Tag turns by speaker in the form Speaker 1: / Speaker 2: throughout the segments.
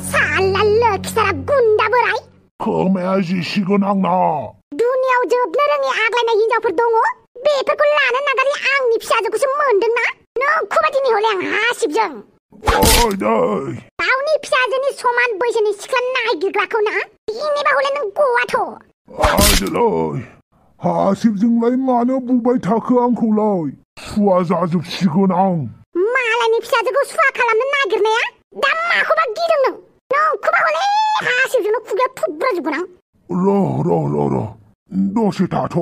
Speaker 1: साला लोखिसारा गुन्दा बोराय
Speaker 2: खोमाया जिसिगोन आंना
Speaker 1: दुनियाव जोबनो रोङि आग्लायनाय हिनजावफोर दङ बेफोरखौ लानो नागारै आंनि फिसाजोखौसो मोनदोंना नोंखौबादिनि हले आं हासिबजों
Speaker 2: ओइ दै
Speaker 1: गावनि फिसाजोनि समान बैसोनि सिख्ला नागिरग्राखौ ना बिनिबा हले नों गवाथ'
Speaker 2: आयदोलै हासिबजोंलाय मानो बुबाय थाखो आंखौलाय सुवा जाजोबसिगोन आं
Speaker 1: मालायनि फिसाजोखौ सुवा खालामनो नागिरनाया दा माखौबा गिदों नों नोंखौबा हले हासिबजोंनो खुगायाव थुब्राजोबगोन आं
Speaker 2: र' दसे थाथ'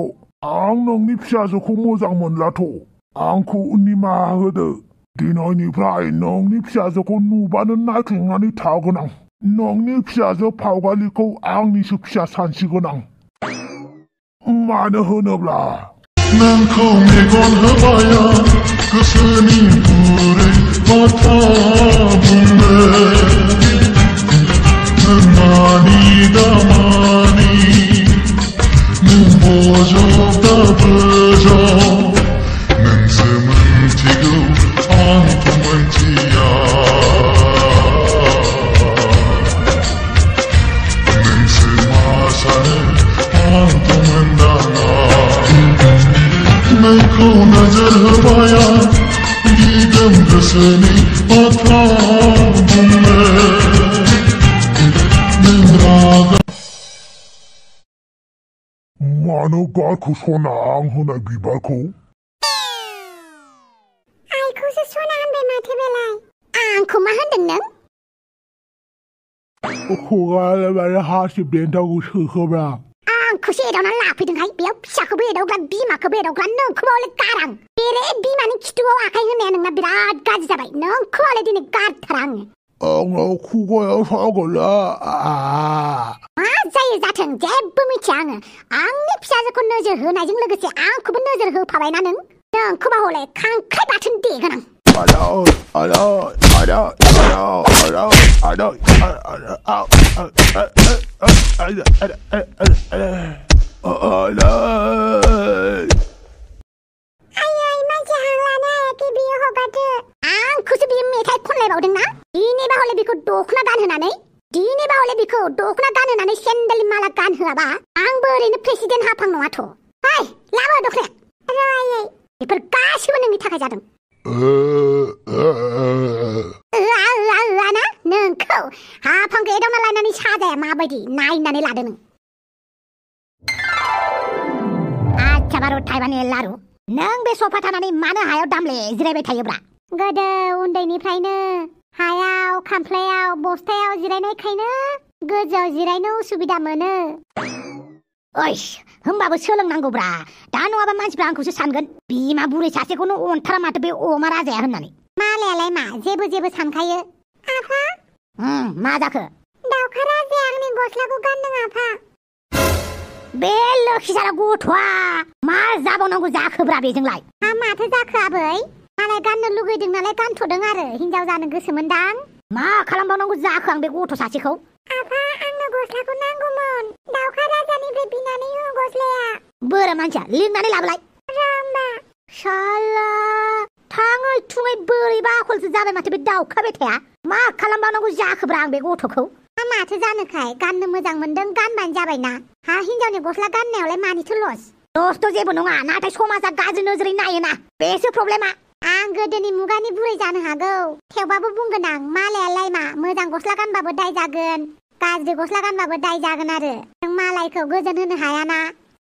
Speaker 2: आं नोंनि फिसाजोखौ मोजां मोनलाथ' आंखौ निमाहा होदो दिनैनिफ्राय नोंनि फिसाजोखौ नुबानो नायख्लेंनानै थागोन आं नोंनि फिसाजो फावगालिखौ आंनिसो फिसा सानसिगोन आं मानो होनोब्ला
Speaker 3: नोंखौ मेगन होबाया गोसोनि गुरै बाथ्रा बुंनो नों मानि दामानि नों बजब दा बोजब नोंसो मोनथिगौ आंथ' मोनथिया नोंसो मा सानो आंथ' मोनदाङा नोंखौ नोजोर होबाया दिदोम गोसोनि बाथ्रा बुंनो नों रागा
Speaker 2: मानो गारखो सना आं होनाय बिबारखौ
Speaker 1: आइखौसो सना होनबाय माथो बेलाय आंखौ मा होनदों नों
Speaker 2: खुगायालाय मानो हासिब देन्थाखौ सोखोब्रा
Speaker 1: आंखौसो एदावनानै लाफैदोंहाय बेयाव फिसाखौबो एदावग्रा बिमाखौबो एदावग्रा नोंखौबा हले गारां बेरे बिमानि खिथुआव आखाइ होनाया नोंना बिराद गाज्रि जाबाय नोंखौबा हले दिनै गारथारा आङो
Speaker 2: आंनाव खुगायाव सागोला
Speaker 1: मा जायो जाथों जेबो मिथिया आङो आंनि फिसाजोखौ नोजोर होनायजों लोगोसे आंखौबो नोजोर होफाबायना नोंखौबा हले खांख्राइ बाथोन देगोन आंखौसो बियो मेथाइ खनलायबावदोंना दिनैबा हले बेखौ दखना गानहोनानै सेन्देल माला गानहोआबा आंबो ओरैनो प्रेसिडेन्ट हाफां नङाथ' हाय लाबो दखनाया रायै बेफोर गासिबो नोंनि थाखाय जादों ना नोंखौ हाफांखौ एदावना लायनानै साजाया माबायदि नायनानै लादो नों आच्छा बारु थाइबानि लारु नों बे सफा थानानै मानो हायाव दामले जिरायबाय थायोब्रा गोदो उन्दैनिफ्रायनो हायाव खामफ्लायाव बस्थायाव जिरायनायखायनो गोजौआव जिरायनो उसुबिदा मोनो ओइस होमबाबो सोलोंनांगौब्रा दा नङाबा मानसिफ्रा आंखौसो सानगोन बिमा बुरै सासेखौनो अनथारा माथो बे अमा राजाया होननानै मालायालाय मा जेबो सानखायो आफा मा जाखो दाउखा राजाया आंनि गस्लाखौ गानदों आफा बे लोखिसारा गथ'आ मा जाबावनांगौ जाखोब्रा बेजोंलाय माथो जाखो आबै मालाय गाननो लुगैदों नालाय गानथ'दों आरो हिनजाव जानो गोसोमोनदां मा खालामबावनांगौ जाखो आं बे गथ' सासेखौ आफा आंनो गस्लाखौ नांगौमोन दाउखा राजानिफ्राय बिनानै हो गस्लाया बोरा मानसिया लिरनानै लाबोलाय रामबा साला थाङै थुङै बोरैबा आखलसो जाबाय माथो बे दाउखा बेथाया मा खालामबावनांगौ जाखोब्रा आं बे गथ'खौ माथो जानोखाय गाननो मोजां मोनदों गानबानो जाबायना हा हिनजावनि गस्ला गाननायावलाय मानिथो लसथ' जेबो नङा नाथाय समाजा गाज्रि नोजोरै नायोना बेसो प्रब्लेमा आं गोदोनि मुगानि बुरै जानो हागौ थेवबाबो बुंगोन आं मालायालाय मा मोजां गस्ला गानबाबो दाय जागोन गाज्रि गस्ला गानबाबो दाय जागोन आरो नों मालायखौ गोजोन होनो हायाना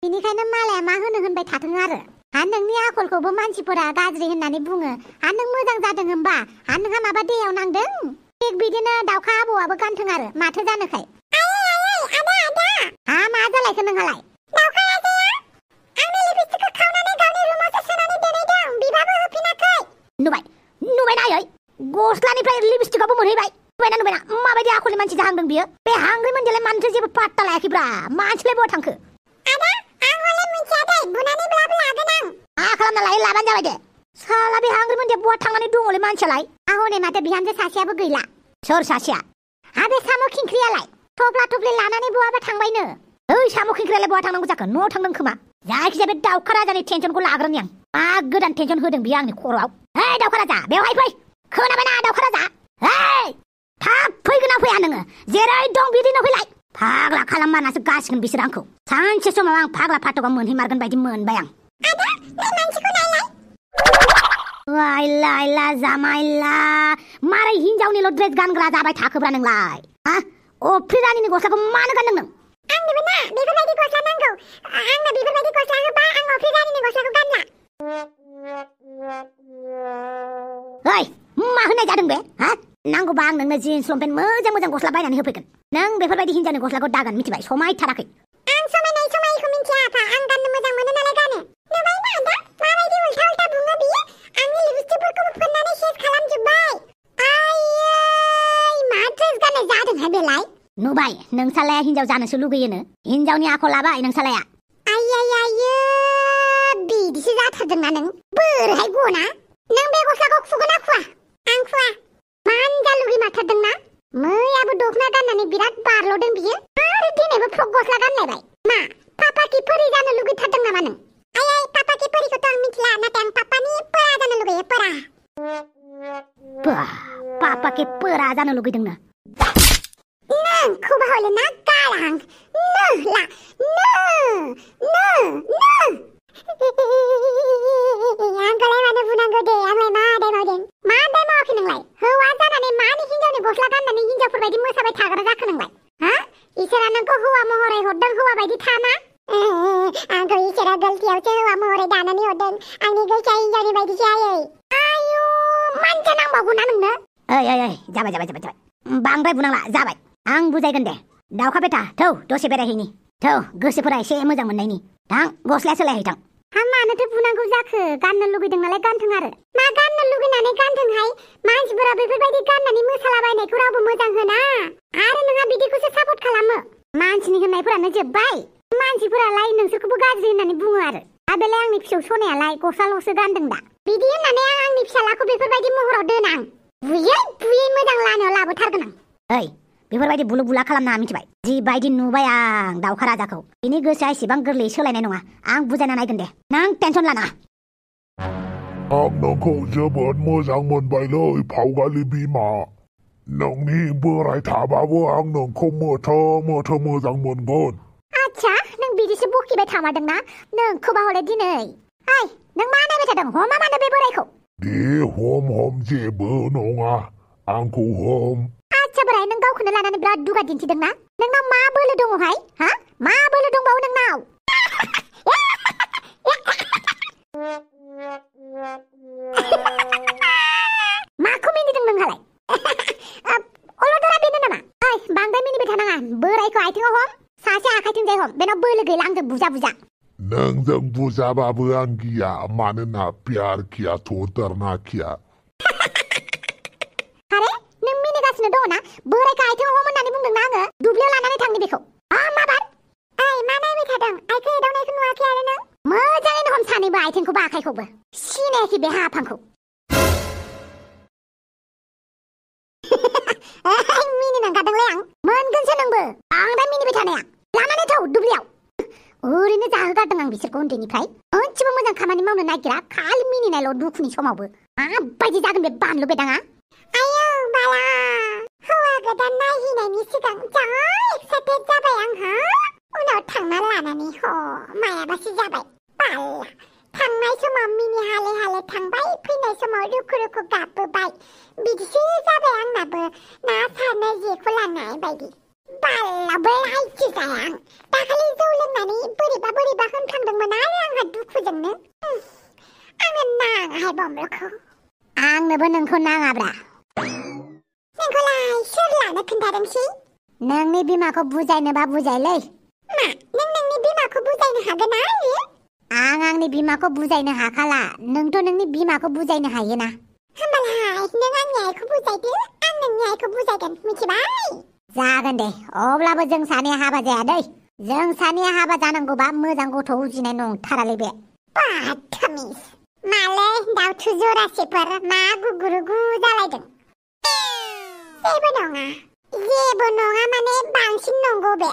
Speaker 1: बिनिखायनो मालाया मा होनो होनबाय थाथों आरो हा नोंनि आखलखौबो मानसिफोरा गाज्रि होननानै बुङो हा नों मोजां जादों होमबा हा नोंहा माबा दैयाव नांदों थिग बिदिनो दाउखा आबौआबो गानथों आरो माथो जानोखाय हा मा जालायखो नोंहालाय दाउखा राजाया आंनि लिपस्टिकखौ खावनानै गावनि रुमावसो सोनानै दोनैदों बिबाबो होफिनाखै नुबाय नायै गस्लानिफ्राय लिपस्टिकआबो मोनहैबाय नुबायना माबायदि आखलनि मानसि जाहांदों बियो बे हांग्रि मोनदियालाय मानोथो जेबो पात्ता लायाखैब्रा मानसिलाय बहा थांखो आदा आं हले मिथिया दे बुनानैब्लाबो लागोन आं मा खालामना लायो लाबानो जाबाय दे साला बे हांग्रि मोनदिया बहा थांनानै दङलै मानसियालाय हनै माथो बिहामजो सासेयाबो गैला सोर सासेया हा बे साम' खिंख्रियालाय थफ्ला थफ्लि लानानै बहाबा थांबायनो ओइ साम' खिंख्रियालाय बहा थांनांगौ जाखो न'आव थांदों खोमा जायखिजाया बे दाउखा राजानि टेनसनखौ लाग्रोनि आं मा गोदान टेनसन होदों बियो आंनि खर'आव हे दाउखा राजा बेवहाय फै खोनाबायना दाउखा राजा हे थाब फैगोन फैया नोङो जेरै दं बिदिनो फैलाय फाग्ला खालामबानासो गासिगोन बिसोर आंखौ सानसे समाव आं फाग्ला फाथगाव मोनहैमारगोन बायदि मोनबाय आं आदा नों मानसिखौ नायलाय वाइला इला जामाइला मारै हिनजावनिल' ड्रेस गानग्रा जाबाय थाखोब्रा नोंलाय हा अफ्रि रानिनि गस्लाखौ मानो गानदों नों आंनोबो ना बेफोरबायदि गस्ला नांगौ आंनो बेफोरबायदि गस्ला होबा आं अफ्रि रानिनि गस्लाखौ गानला ओइ मा होनाय जादों बे हा नांगौबा आं नोंनो जिन्स लंपेन्ट मोजां मोजां गस्ला बायनानै होफैगोन नों बेफोरबायदि हिनजावनि गस्लाखौ दागान मिथिबाय समायथाराखै आं समायनाय समायिखौ मिन्थिया आफा आं गाननो मोजां मोनो नालाय गानो नुबाय ना दा माबायदि उल्था उल्था बुङो बियो आंनि लिपस्टिकफोरखौबो फोननानै सेस खालामजोब्बाय आयै मा ड्रेस गाननाय जादोंहाय बेलाय नुबाय नोंसालाया हिनजाव जानोसो लुगैयोनो हिनजावनि आखल लाबाय नोंसालाया आयै बिदिसो जाथारदोंना नों बोरैहाय गना नों बे गस्लाखौ खुगोना खुवा आं खुवा मानजा लुगै माथारदोंना मैयाबो दखना गाननानै बिराद बारल'दों बियो आरो दिनैबो फ्रक गस्ला गानलायबाय मा पापा कि परि जानो लुगैथारदों नामा नों आयै पापा कि परिखौथ' आं मिथिला नाथाय आं पापानि परा जानो लुगैयो परा पापा कि परा जानो लुगैदोंनो नोंखौबा हले ना गालां नोला आंखौलाय मानो बुनांगौ दे आंलाय मा दाय मावदों मा दाय मावाखै नोंलाय हौवा जानानै मानि हिनजावनि गस्ला गाननानै हिनजावफोरबायदि मोसाबाय थाग्रा जाखो नोंलाय हा इसोरा नोंखौ हौवा महरै हरदों हौवा बायदि थाना आंखौ इसोरा गलतियावसो हौवा महरै दानानै हरदों आंनि गोसोआ हिनजावनि बायदिसो आयु मानजा नांबावगौना नोंनो ओइ जाबाय बांद्राय बुनांला जाबाय आं बुजायगोन दे दावखा बेटा थौ दसे बेरायहैनि थौ गोसोफोरा एसे मोजां मोननायनि थां गस्लाया सोलायहैथां आं मानोथो बुनांगौ जाखो गाननो लुगैदों नालाय गानथों आरो मा गाननो लुगैनानै गानथोंहाय मानसिफोरा बेफोरबायदि गाननानै मोसालाबायनायखौ रावबो मोजां होना आरो नोंहा बिदिखौसो सापर्ट खालामो मानसिनि होननायफोरानो जोब्बाय मानसिफोरालाय नोंसोरखौबो गाज्रि होननानै बुङो आरो आबेलाय आंनि फिसौ सनायालाय गस्लाल'सो गानदों दा बिदि होननानै आं आंनि फिसालाखौ बेफोरबायदि महराव दोना आं बुयै मोजां लानायाव लाबोथारगोन आं ओइ बेफोरबायदि बुलु बुला खालामना मिथिबाय जिबायदि नुबाय आं दावखा राजाखौ बिनि गोसोआ एसेबां गोरलै सोलायनाय नङा आं बुजायना नायगोन दे नों टेनसन लानाङा
Speaker 2: आं नोंखौ जोबोद मोजां मोनबायलै फावगालि बिमा नोंनि बोराय थाबाबो आं नोंखौ मोथो मोजां मोनगोन
Speaker 1: आच्छा नों बिदिसो बकिबाय थामारदोंना नोंखौबा हले दिनै ओइ नों मा नायबाय थादों हमा मानो बे बोरायखौ
Speaker 2: दे हम जेबो नङा आंखौ हम
Speaker 1: आच्छा बोराय नों गावखौनो लानानै बिराद दुगा दिन्थिदोंना नोंनाव मा बोलो दङहाय हा मा बोलो दंबावो नोंनाव माखौ मिनिदों नोंहालाय अलदरा बेनो नामा ओइ बांद्राय मिनिबाय थानाङा बोरायखौ आथिङाव हम सासे आखाइथिंजाय हम बेनाव बोलो गैला आंजों बुजा
Speaker 2: नोंजों बुजाबाबो आं गिया मानोना प्यार किया तो डरना किया
Speaker 1: आरे नों मिनिगासिनो दङ ना बोरायखौ आथिङाव हम होननानै बुंदोंना आङो दुब्लियाव लानानै थांनि बेखौ माबार ओइ मा नायबाय थादों आइखौ एदावनायखौ नुवाखै आरो नों मोजाङैनो हम सानैबो आथिंखौबो आखाइखौबो सिनायाखै बे हाफांखौ मिनिनो ओंखारदोंलै आं मोनगोनसो नोंबो बांद्राय मिनिबाय थानाया लानानै थौ दुब्लियाव ओरैनो जाहोगारदों आं बिसोरखौ उन्दैनिफ्राय मोनसेबो मोजां खामानि मावनो नागिरा खालि मिनिनायल' दुखुनि समावबो माबायदि जागोन बे बानलु बेदाङा आयौ बाला हौवा गोदान नायहैनायनि सिगां जा एक्साइटेड जाबाय आंहा उनाव थांना लानानै मायाबासो जाबाय बाला थांनाय समाव मिनि हाले थांबाय फैनाय समाव रुखु गाबबोबाय बिदिसो जाबाय आंनाबो ना सारनो जेखौ लानाय बायदि बाला बोरायसो जाया आं दाखालि जौ लोंनानै बोरैबा होनफ्लांदोंमोन आरो आंहा दुखुजोंनो आंनो नाङाहाय बमलखौ आंनोबो नोंखौ नाङाब्रा नोंखौलाय सोर लानो खोन्थादोंसै नोंनि बिमाखौ बुजायनोबा बुजायलै मा नों नोंनि बिमाखौ बुजायनो हागोन आङो आं आंनि बिमाखौ बुजायनो हाखाला नोंथ' नोंनि बिमाखौ बुजायनो हायोना होमबालाय नों आंनि आइखौ बुजायदो आं नोंनि आइखौ बुजायगोन मिथिबाय जागोन दे अब्लाबो जों सानैया हाबा जाया दै जों सानैया हाबा जानांगौबा मोजां गथ' उजिनाय नंथारालै बे बाथमिस मालै दाउथु जरासेफोर मा गुगुरुगु जालायदों जेबो नङा माने बांसिन नंगौ बे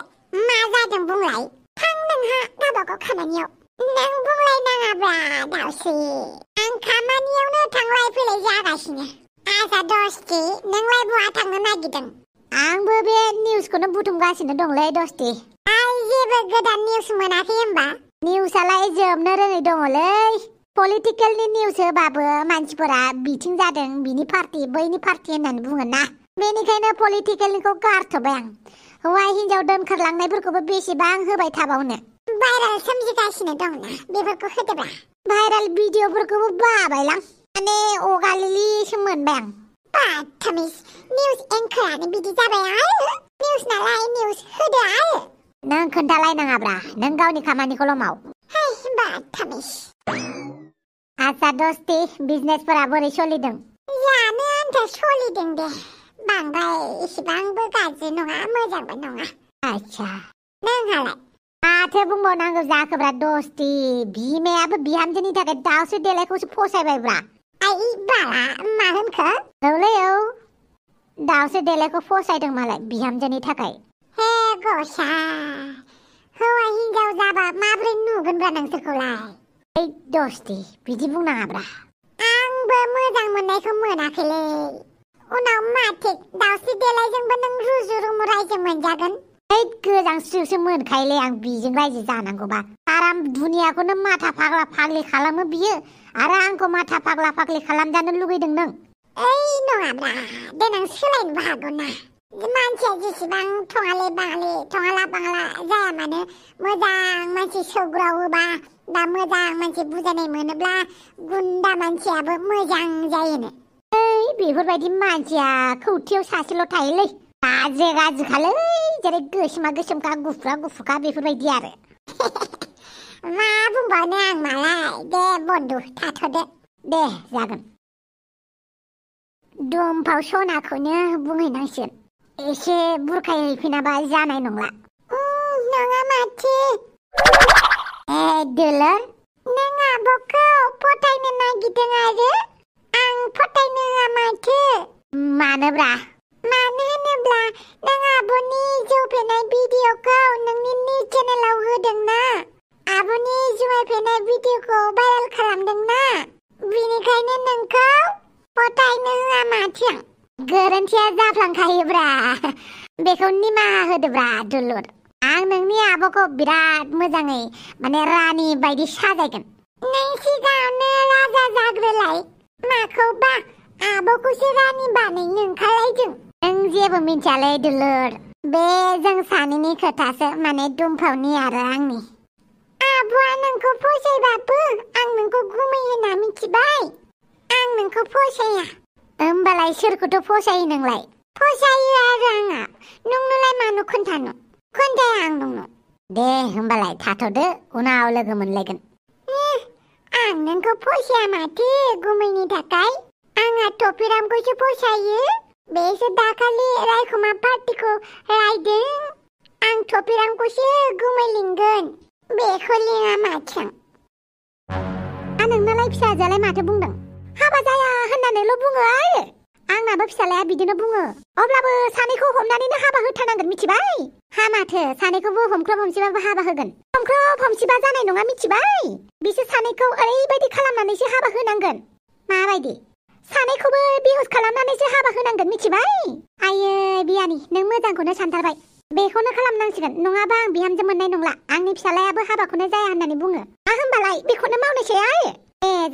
Speaker 1: मा जादों बुंलाय थां नोंहा गावबागाव खामानियाव नों बुंलायनाङाब्रा दाउस्रि आं खामानियावनो थांलाय फैलाय जागासिनो आजा दस्ति नोंलाय बहा थांनो नागिरदों आंबो निउसखौनो बुथुमगासिनो दंलै दस्ति आं जेबो गोदान निउस मोनाखै होमबा निउसालाय जोबनो रोङै दङलै पलिटिकेलनि निउस होबाबो मानसिफोरा बिथिं जादों बिनि पार्टी बैनि पार्टी होननानै बुङो ना बेनिखायनो पलिटिकेलनिखौ गारथ'बाय आं हौवा हिन्जाव दोनखारलांनायफोरखौबो बेसेबां होबाय थाबावनो भाइराल सोमजिगासिनो दंना बेफोरखौ होदोब्रा भाइराल भिडिअफोरखौबो बाबायलां माने अगालिलिसो मोनबाय आं बाथामिस निउस एंकरानो बिदि जाबाय आरो निउस नालाय निउस होदो आरो नों खोन्थालायनाङाब्रा नों गावनि खामानिखौल' माव है बाथामिस आच्छा दस्ति बिजनेसफोरा बोरै सोलिदों जानो आन्था सोलिदों दे बांद्राय इसेबांबो गाज्रि नङा मोजांबो नङा आच्छा नोंहालाय माथो बुंबावनांगौ जाखोब्रा दस्ति बिमायाबो बिहामजोनि थाखाय दाउस्रि देलायखौसो फसायबायब्रा आइ बाला मा होनखो औलै औ दाउस्रि देलायखौ फसायदों मालाय बिहामजोनि थाखाय हे गसा हौवा हिन्जाव जाबा माब्रै नुगोनब्रा नोंसोरखौलाय ओइ दस्ति बिदि बुंनाङाब्रा आंबो मोजां मोननायखौ मोनाखैलै उनाव माथो दाउस्रि देलायजोंबो नों रुजु रुमु रायजो मोनजागोन ओइ गोजांस्रियावसो मोनखायोलै आं बिजों रायजो जानांगौबा आराम दुनियाखौनो माथा फाग्ला फाग्लि खालामो बियो आरो आंखौ माथा फाग्ला फाग्लि खालामजानो लुगैदों नों ओइ नङाब्रा देनां सोलायनोबो हागौ ना मानसिया जेसेबां थङाले बाङाले थङाला बाङाला जाया मानो मोजां मानसि सौग्रावोबा दा मोजां मानसि बुजायनाय मोनोब्ला गुन्दा मानसियाबो मोजां जायोनो ओइ बेफोरबायदि मानसिया खौथियाव सासेल' थायोलै गाज्रि गाज्रिखालै जेरै गोसोमा गोसोमखा गुफुरा गुफुरखा बेफोरबायदि आरो मा बुंबावनो आं मालाय दे बन्दु थाथ'दो दे जागोन दुमफाव सनाखौनो बुंहैनांसिगोन एसे बुरखायहैफिनाबा जानाय नंला नङा माथो ए दोलोर नों आब'खौ फोथायनो नागिरदों आरो आं फोथायनो होआ माथो मानोब्रा मानो होनोब्ला नों आब'नि जौ फेनाय भिडिअखौ नोंनि निउस चेनेलाव होदोंना आब'नि जुमाय फेनाय भिडिअखौ भाइरेल खालामदोंना बिनिखायनो नोंखौ फोथायनो होआ माथो आं गोरोन्थिया जाफ्लांखायोब्रा बेखौ निमाहा होदोब्रा दुलुर आं नोंनि आब'खौ बिराद मोजाङै माने रानि बायदि साजायगोन नों सिगाङावनो राजा जाग्रोलाय माखौबा आब'खौसो रानि बानायनो ओंखारलायदों नों जेबो मिन्थियालै दुलुर बे जों सानैनि खोथासो माने दुमफावनि आरो आंनि आब'आ नोंखौ फसायबाबो आं नोंखौ गुमै होनना मिथिबाय आं नोंखौ फसाया होमबालाय सोरखौथ' फसायो नोंलाय फसायो आरो आंहा नोंनोलाय मानो खोन्थानो खोन्थाया आं नोंनो दे होमबालाय थाथ'दो उनाव लोगो मोनलायगोन आं नोंखौ फसाया माथो गुमैनि थाखाय आंहा टपिरामखौसो फसायो बेसो दाखालि रायखुमा पार्टिखौ रायदों आं टपिरामखौसो गुमै लिंगोन बेखौ लिङा माथो नोंनालाय फिसाजोआलाय माथो बुंदों हाबा जाया होननानैल' बुङो आरो आंनाबो फिसालाया बिदिनो बुङो अब्लाबो सानैखौ हमनानैनो हाबा होथारनांगोन मिथिबाय माथो सानैखौबो हमख्रब हमसिबाबो हाबा होगोन हमख्रब हमसिबा जानाय नङा मिथिबाय बिसोर सानैखौ ओरैबायदि खालामनानैसो हाबा होनांगोन माबायदि सानैखौबो बेहुस खालामनानैसो हाबा होनांगोन मिथिबाय आयै बियानि नों मोजांखौनो सानथारबाय बेखौनो खालामनांसिगोन नङाबा आं बिहामजो मोननाय नंला आंनि फिसालायाबो हाबाखौनो जाया होननानै बुङो होमबालाय बेखौनो मावनोसै आरो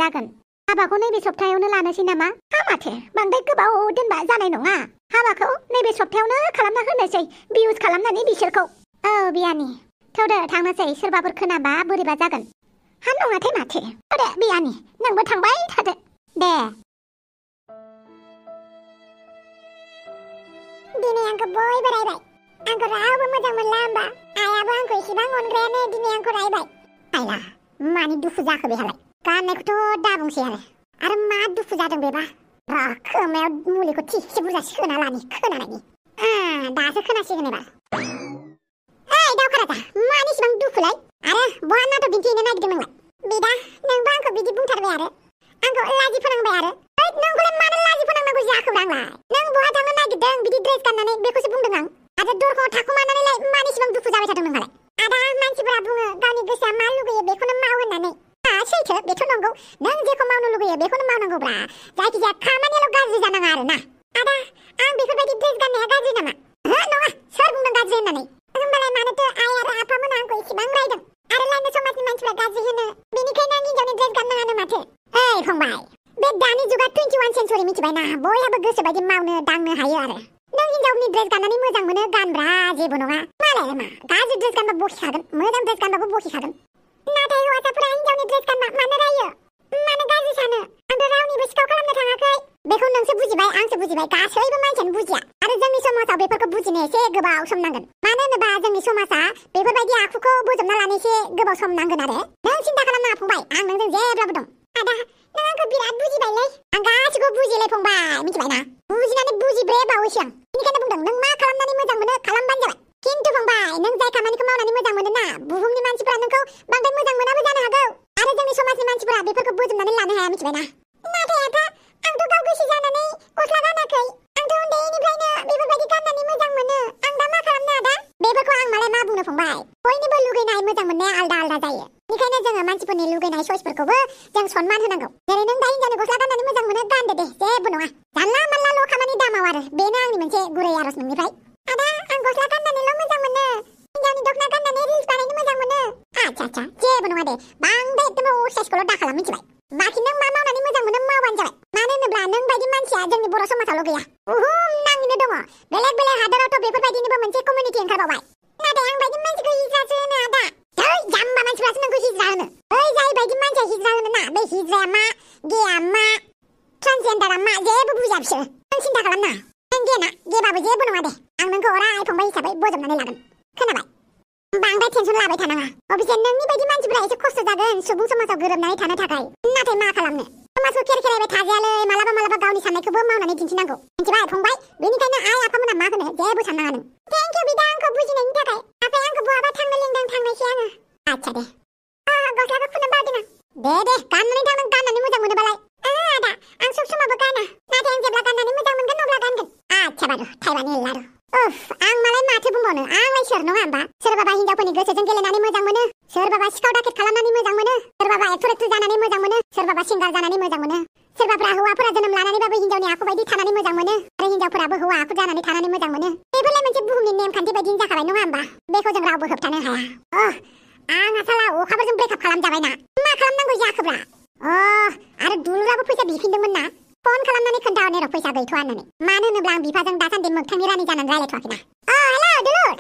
Speaker 1: जागोन हाबाखौ नैबे सप्तायावनो लानोसै नामा माथो बांद्राय गोबाव दोनबा जानाय नङा हाबाखौ नैबे सप्तायावनो खालामना होनोसै बिउस खालामनानै बिसोरखौ औ बियानि थौदो थांनोसै सोरबाफोर खोनाबा बोरैबा जागोन नङाथाय माथो थौदो बियानि नोंबो थांबाय थादो दे दिनै आंखौ बयबो रायबाय आंखौ रावबो मोजां मोनला होमबा आइयाबो आंखौ एसेबां अनग्रायानो दिनै आंखौ रायबाय आइला मानि दुखु जाखो बेहालाय गाननायखौथ' दा बुंसै आरो मा दुखु जादों बेबा खोमायाव मुलिखौ थिसे बुरजा सोना लानि खोनानायनि दासो खोनासिगोन एबार ओइ दावखाराजा मानि इसिबां दुखुलाय आरो बहा नाटक दिन्थिहैनो नागिरदों नोंलाय बिदा नोंबो आंखौ बिदि बुंथारबाय आरो आंखौ लाजि फोनांबाय आरो नोंखौलाय मानो लाजि फोनांनांगौ जाखोब्रा आंलाय नों बहा थांनो नागिरदों बिदि ड्रेस गाननानै बेखौसो बुंदों आं आरो दरखङाव थाखुमानानैलाय मानि इसिबां दुखु जाबाय थादों नोंहालाय आदा मानसिफोरा बुङो गावनि गोसोआ मा लुगैयो बेखौनो माव होननानै सैथो बेथ' नंगौ नों जेखौ मावनो लुगैयो बेखौनो मावनांगौब्रा जायखिजाया खामानियाल' गाज्रि जानाङा आरो ना आदा आं बेफोरबायदि ड्रेस गाननाया गाज्रि नामा नङा सोर बुंदों होननानै होमबालाय मानोथो आइ आरो आफामोना आंखौ इसेबां रायदों आरो लायनो समाजनि मानसिफ्रा गाज्रि होनो बेनिखायनो आं हिनजावनि ड्रेस गाननाङानो माथो ओइ फंबाय बे दानि जुगा 21 सेन्चुरि मिथिबायना बयहाबो गोसोबायदि मावनो दांनो हायो आरो नों हिनजावनि ड्रेस गाननानै मोजां मोनो गानब्रा जेबो नङा मालाय मा गाज्रि ड्रेस गानबा बखिखागोन मोजां ड्रेस गानबाबो बखिखागोन नाथाय हौवासाफोरा हिनजावनि ड्रेस गानबा मानो रायो मानो गाज्रि सानो आंथ' रावनिबो सिखाव खालामनो थाङाखै बेखौ नोंसो बुजिबाय आंसो बुजिबाय गासैबो मानसियानो बुजिया आरो जोंनि समाजाव बेफोरखौ बुजिनो एसे गोबाव सम नांगोन मानो होनोबा जोंनि समाजा बेफोरबायदि आखुखौ बोजबना लानो एसे गोबाव सम नांगोन आरो नों सिन्था खालामनाङा फंबाय आं नोंजों जेब्लाबो दं आदा नों आंखौ बिराद बुजिबायलै आं गासिखौबो बुजियोलै फंबाय मिथिबायना बुजिनानै बुजिब्रे बावैसो आं बेनिखायनो बुंदों नों मा खालामनानै मोजां मोनो खालामबानो जाबाय खिन्थु फंबाय नों जाय खामानिखौ मावनानै मोजां मोनो ना बुहुमनि मानसिफोरा नोंखौ बांद्राय मोजां मोनाबो जानो हागौ आरो जोंनि समाजनि मानसिफोरा बेफोरखौ बोजबनानै लानो हाया मिथिबायना नाथाय आफा आंथ' गाव गोसो जानानै गस्ला गानाखै आंथ' उन्दैनिफ्रायनो बेफोरबायदि गाननानै मोजां मोनो आं दा मा खालामनो आदा बेफोरखौ आं मालाय मा बुंनो फंबाय बयनिबो लुगैनाय मोजां मोननाया आलदा आलदा जायो बेनिखायनो जोङो मानसिफोरनि लुगैनाय चइसफोरखौबो जों सनमान होनांगौ जेरै नों दा हिनजावनि गस्ला गाननानै मोजां मोनो गानदो दे जेबो नङा जानला मानलाल' खामानि दामाव आरो बेनो आंनि मोनसे गुरै आरज नोंनिफ्राय आदा आं गस्ला गाननानैल' मोजां मोनो हिनजावनि दख'ना गाननानै रिल्स बानायनो मोजां मोनो आच्छा जेबो नङा दे बांद्राय एकदम असाइसखौल' दाखालाम मिथिबाय बाखि नों मा मावनानै मोजां मोनो मावबानो जाबाय मानो होनोब्ला नों बायदि मानसिया जोंनि बर' समाजावल' गैया बुहुम नाङैनो दङ बेलेग बेलेग हादरावथ' बेफोरबायदिनिबो मोनसे कमिउनिटि ओंखारबावबाय नाथाय आं बायदि मानसिखौ हिज्रासो होनो आदा जै जाम्बा मानसिफ्रासो नोंखौ हिज्रा होनो ओइ जाय बायदि मानसिया हिज्रा होनो ना बे हिज्राया मा गेया मा ट्रान्सजेन्डारा मा जेबो बुजिया बिसोरो नों सिन्था खालामनाङा नों गेना गेबाबो जेबो नङा दे आं नोंखौ अराय फंबाय हिसाबै बजबनानै लागोन खोनाबाय बांद्राय टेनसन लाबाय थानाङा अबयसे नोंनि बायदि मानसिफोरा एसे खस्थ' जागोन सुबुं समाजाव गोरोबनानै थानो थाखाय नाथाय मा खालामनो समाजखौ खेरायबाय थाजायालै मालाबा मालाबा गावनि साननायखौबो मावनानै दिन्थिनांगौ मिथिबाय फंबाय बेनिखायनो आइ आफामोना मा होनो जेबो साननाङा नों थेंक इउ बिदा आंखौ बुजिनायनि थाखाय आफाया आंखौ बहाबा थांनो लिंदों थांनायसै आङो आच्छा दे गस्लाखौ खुनो बावदों आं दे गाननानै थांनो गाननानै मोजां मोनोबालाय आदा आं सब समावबो गाना नाथाय आं जेब्ला गाननानै मोजां मोनगोन अब्ला गानगोन आच्छा बारु थाइबानि लारु आं मालाय माथो बुंबावनो आंलाय सोर नङा होमबा सोरबाबा हिनजावफोरनि गोसोजों गेलेनानै मोजां मोनो सोरबाबा सिखाव दाखेट खालामनानै मोजां मोनो सोरबाबा एक्टर जानानै मोजां मोनो सोरबाबा सिंगार जानानै मोजां मोनो सोरबाफ्रा हौवाफोरा जोनोम लानानैबाबो हिनजावनि आखु बायदि थानानै मोजां मोनो आरो हिनजावफोराबो हौवा आखु जानानै थानानै मोजां मोनो बेफोरलाय मोनसे बुहुमनि नेमखान्थि बायदिनो जाखाबाय नङा होमबा बेखौ जों रावबो होबथानो हाया आंहा साला अखाफोरजों ब्रेकआप खालामजाबायना मा खालामनांगौ जाखोब्रा आरो दुलुराबो फैसा बिफिनदोंमोन ना फन खालामनानै खोन्थाहरनो र' फैसा गैथ'आ होननानै मानो होनोब्ला आं बिफाजों दासान्दि मोगथांनि रानि जानानै रायलायथ'वाखैना हेलौ दुलुर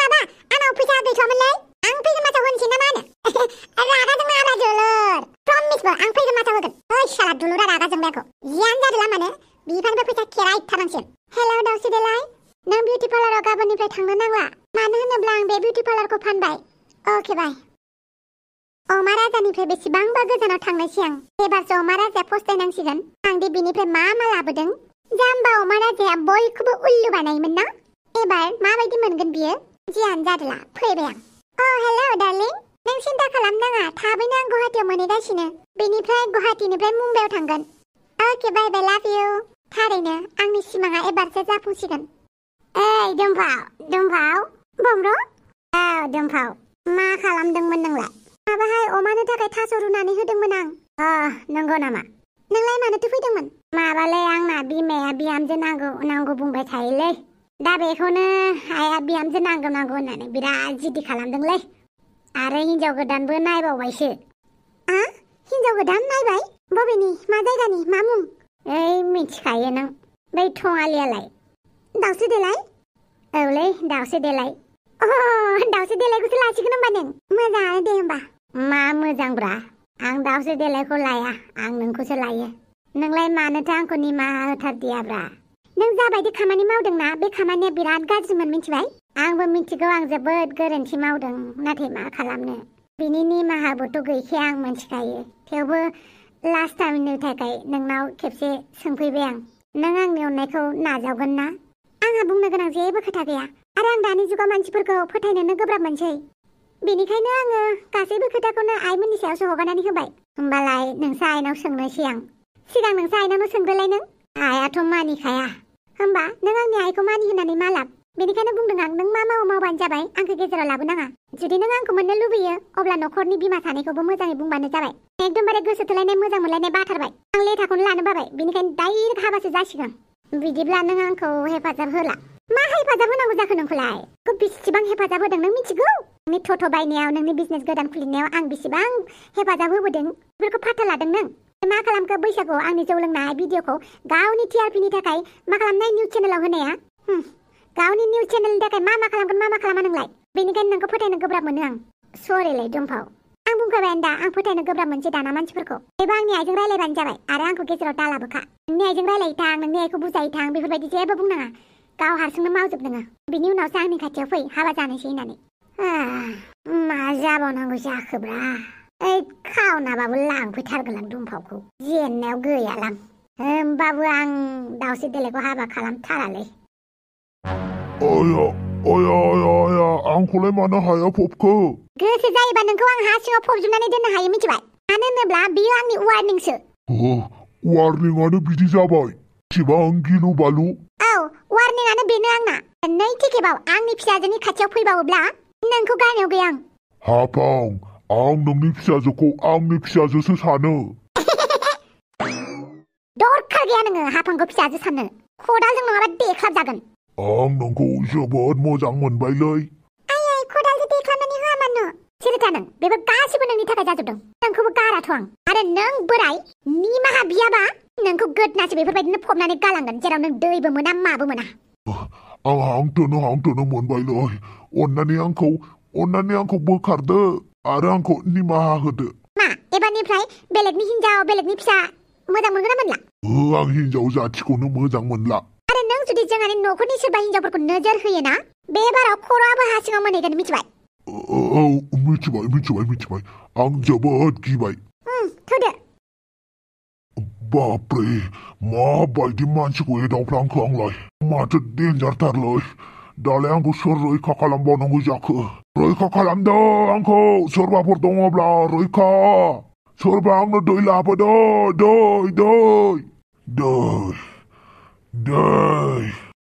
Speaker 1: माबा आंनाव फैसा गैथ'वामोनलै आं फैगोन मासाव होनोसै ना मा होनो रागा जोंनो आब्रा दुलुर प्रमिसबो आं फैगोन मासाव होगोन ओइ साला दुलुरा रागा जोंबायखौ जियानो जादोला मानो बिफानिफ्राय फैसा खेरायथारनांसिगोन हेलौ दावस्रि देलाय नों बिउटि पार्लाराव गाबोननिफ्राय थांनो नांला मानो होनोब्ला आं बे बिउटि पार्लारखौ फानबाय अके बाय अमा राजानिफ्राय बेसेबांबा गोजानाव थांनायसै आं एबारसो अमा राजाया फस्थायनांसिगोन आं दि बिनिफ्राय मा लाबोदों जाम्बा अमा राजाया बयखौबो उल्लु बानायोमोन ना एबार माबायदि मोनगोन बियो जियानो जादोला फैबाय आं हेलौ डार्लिं नों सिन्था खालामनाङा थाबैनो आं गुवाहाटीयाव मोनहैगासिनो बेनिफ्राय गुवाहाटीनिफ्राय मुम्बाइआव थांगोन अके बाय बाय लाभ इउ थारैनो आंनि सिमाङा एबारसो जाफुंसिगोन ओइ दुमफाव बमब्र दुमफाव मा खालामदोंमोन नोंलाय माबाहाय अमानो थाखाय थास' रुनानै होदोंमोन आं नंगौ नामा नोंलाय मानोथो फैदोंमोन माबालै आंना बिमाया बिहामजो नांगौ बुंबाय थायोलै दा बेखौनो आइया बिहामजो नांगौ होननानै बिराद जिद्दि खालामदोंलै आरो हिनजाव गोदानबो नायबावबायसो हिनजाव गोदान नायबाय बबेनि मा जायगानि मा मुं ओइ मिथिखायो नों बै थङालियालाय दावस्रि देलाय औलै दावस्रि देलाय दावस्रि देलायखौसो लासिगोन होमबा नों मोजाङानो दे होमबा मा मोजांब्रा आं दावस्रि देलायखौ लाया आं नोंखौसो लायो नोंलाय मानोथो आंखौ निमाहा होथारदियाब्रा नों जाबायदि खामानि मावदोंना बे खामानिया बिराद गाज्रिमोन मिथिबाय आंबो मिथिगौ आं जोबोद गोरोन्थि मावदों नाथाय मा खालामनो बिनि निमाहाबोथ' गैखाया आं मिथिखायो थेवबो लास्ट टाइमनि थाखाय नोंनाव खेबसे सोंफैबाय आं नों आंनि अननायखौ नाजावगोन ना आंहा बुंनो गोनां जेबो खोथा गैया आरो आं दानि जुगाव मानसिफोरखौ फोथायनोनो गोब्राब मोनसै बेनिखायनो आङो गासैबो खोथाखौनो आइमोननि सायावसो हगारनानै होबाय होमबालाय नोंसो आइनाव सोंनोसै आं सिगां नोंसो आइनावनो सोंग्रोलाय नों आइयाथ' मानिखाया होमबा नों आंनि आइखौ मानि होननानै मा लाब बेनिखायनो बुंदों आं नों मा मावबानो जाबाय आंखौ गेजेराव लाबोनाङा जुदि नों आंखौ मोननो लुबैयो अब्ला न'खरनि बिमा सानैखौबो मोजाङै बुंबानो जाबाय एकदमबारे गोसो थोलायनाय मोजां मोनलायनाय बाथारबाय आं लेथाखौनो लानो बाबाय बेनिखायनो डाइरेक्ट हाबासो जासिगोन बिदिब्ला नों आंखौ हेफाजाब होला मा हेफाजाब होनांगौ जाखो नोंखौलाय आंखौ बेसेबां हेफाजाब होदों नों मिथिगौ नोंनि टट' बायनायाव नोंनि बिजनेस गोदान खुलिनायाव आं बेसेबां हेफाजाब होबोदों बेफोरखौ फाथा लादों नों मा खालामखो बैसागुआव आंनि जौ लोंनाय भिडिअखौ गावनि TRPनि थाखाय मा खालामनाय निउस चेनेलाव होनाया गावनि निउस चेनेलनि थाखाय मा खालामगोन मा खालामा नोंलाय बेनिखायनो नोंखौ फोथायनो गोब्राब मोनो आं सरिलै दुमफाव आं बुंखाबाय दा आं फोथायनो गोब्राब मोनसे दाना मानसिफोरखौ एबा आंनि आइजों रायलायबानो जाबाय आरो आंखौ गेजेराव दालाबोखा नोंनि आइजों रायलाय थां नोंनि आइखौ बुजाय थां बेफोरबायदि जेबो बुंनाङा गाव हारसिंनो मावजोब नोङो बिनि उनावसो आंनि खाथियाव फै हाबा जानोसै होननानै मा जाबावनांगौ जाखोब्रा ओइ खावनाबाबो लांफैथारगोन आं दुमफावखौ जेननायाव गैयालां होमबाबो आं दावसे देलेखौ हाबा खालामथारालै
Speaker 2: आया आंखौलाय मानो हाया फबखो
Speaker 1: गोसो जायोबा नोंखौ आं हा सिङाव फबजोबनानै दोननो हायो मिथिबाय मानो होनोब्ला बियो आंनि वार्निंसो
Speaker 2: वार्निंआनो बिदि जाबाय एसेबां गिलु बालु
Speaker 1: औ वार्निंआनो बेनो आंना नैथि खेबाव आंनि फिसाजोनि खाथियाव फैबावोब्ला नोंखौ गारनायाव गैया आं
Speaker 2: हाफां आं नोंनि फिसाजोखौ आंनि फिसाजोसो सानो
Speaker 1: दरखार गैया नोङो हाफांखौ फिसाजो साननो खदालजों नङाबा देख्लाब जागोन
Speaker 2: आं नोंखौ जोबोद मोजां मोनबायलै
Speaker 1: आइ खदालजों देख्लाबनानै होआ मानो सिरिथा नों बेबो गासिबो नोंनि थाखाय जाजोबदों नोंखौबो गाराथ' आं आरो नों बोराय निमाहा बियाबा नोंखौ गोदनासो बेफोरबायदिनो फबनानै गालांगोन जेराव नों दैबो मोना माबो मोना
Speaker 2: आं हांथोनो मोनबायलै अन्नानै आंखौ बोखारदो आरो आंखौ निमाहा होदो
Speaker 1: मा एबारनिफ्राय बेलेगनि हिनजाव बेलेगनि फिसा मोजां मोनगोन ना मोनला
Speaker 2: आं हिनजाव जाथिखौनो मोजां मोनला
Speaker 1: आरो नों जुदि जोंहानि न'खरनि सोरबा हिनजावफोरखौ नोजोर होयोना बे बाराव खर'आबो हा सिङाव मोनहैगोन मिथिबाय
Speaker 2: औ मिथिबाय आं जोबोद गिबाय
Speaker 1: थौदो
Speaker 2: बापरे माबायदि मानसिखौ एदावफ्लांखो आंलाय माथो डेन्जारथारलै दालाय आंखौ सोर रैखा खालामबावनांगौ जाखो रैखा खालामदो आंखौ सोरबाफोर दङब्ला रैखा सोरबा आंनो दै लाबोदो दै